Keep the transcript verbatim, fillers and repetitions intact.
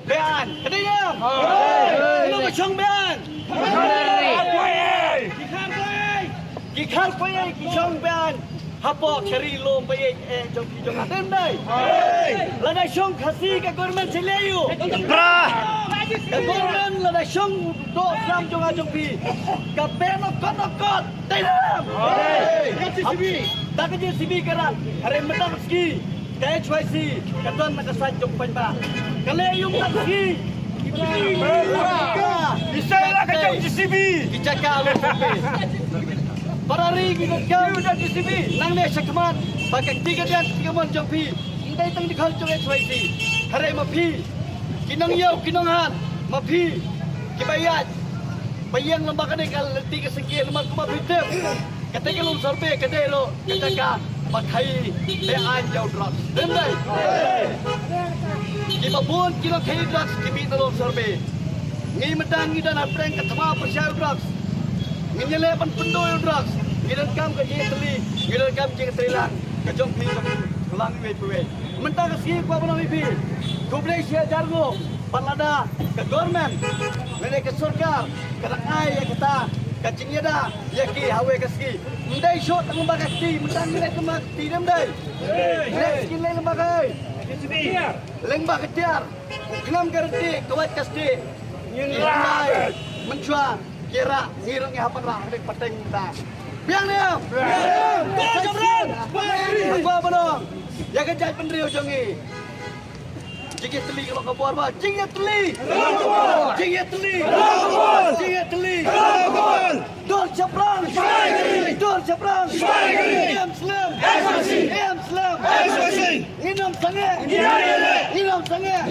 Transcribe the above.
Bian, ka dei em? Kano ka shong bian? Ki khar poi, ki khar poi, ki shong bian. Hapoh ka ri lum poi eh jong ki jong ka, dei em dei? Lada shong Khasi ka government Cheleo. Ka government lada shong doh slam jong ka jong phi. Ka ben okot okot. Dei dei. Hei. Ka J C B. Da ka J C B ka rat. Hare mynta ka ski. Ka H Y C. Ka don na ka sait jong paidbah. Ka leh ïa ka ski. Ki sa la ka jong J C B. Ki jaka lo survey. Para ri ki don ka jong J C B. Nangne shakhmat. Ba ka kti ka diat ki mon jong phi. Ym dei tang dkhot jong H Y C. Hare ma phi. Ki nongïew ki nonghan. Ma phi. Kiba ïaid. Ba ïeng lem bad kane ka lynti ka syngkien namar kumba phi tip. Kata ka lum survey ka dei ruh kata kaba khaïi ba aiñ ïa u drugs. Dei ym dei? Kiba bun ki nongkhaïi drugs ki mih na lum survey. Ngi mynta ngi don hapdeng ka thma pyrshah ïa u drugs. Ngi ïaleh ban pynduh ïa u drugs. Ngi donkam ka jingïatylli, ngi donkam jingïatreilang ka jong phi jong ngi lang iwei pa iwei. Mynta ka sngi kwah ban ong ïa phi. Khublei shi hajar nguh. Bad lada ka government lane ka sorkar ka dang ai ïa kata ka jingïada ïa ki ha kawei ka sngi. Ym dei shuh tang lyngba ka kti, mynta ngi leit lyngba ka kti, dei ym dei? Ngi leit ka sngi leit lyngba ka ei? Lyngba ka tiar. U khlem ka ryntieh, ka wait ka stieh. Ngin rai mynshuwa ki rah, ngi ruh ngi hap ban rah ha kane ka pateng mynta. Biang ne em? Biang. Biang. Biang. Biang. Biang. Ïa ka jaitbynriew jong ngi. Jingïatylli ka long ka bor ba. Jingïatylli. Jingïatylli. Jingïatylli. Dur shaphrang. Dur shaphrang. Em slem. Em slem. Ngin ym sangeh. Ngin ym sangeh.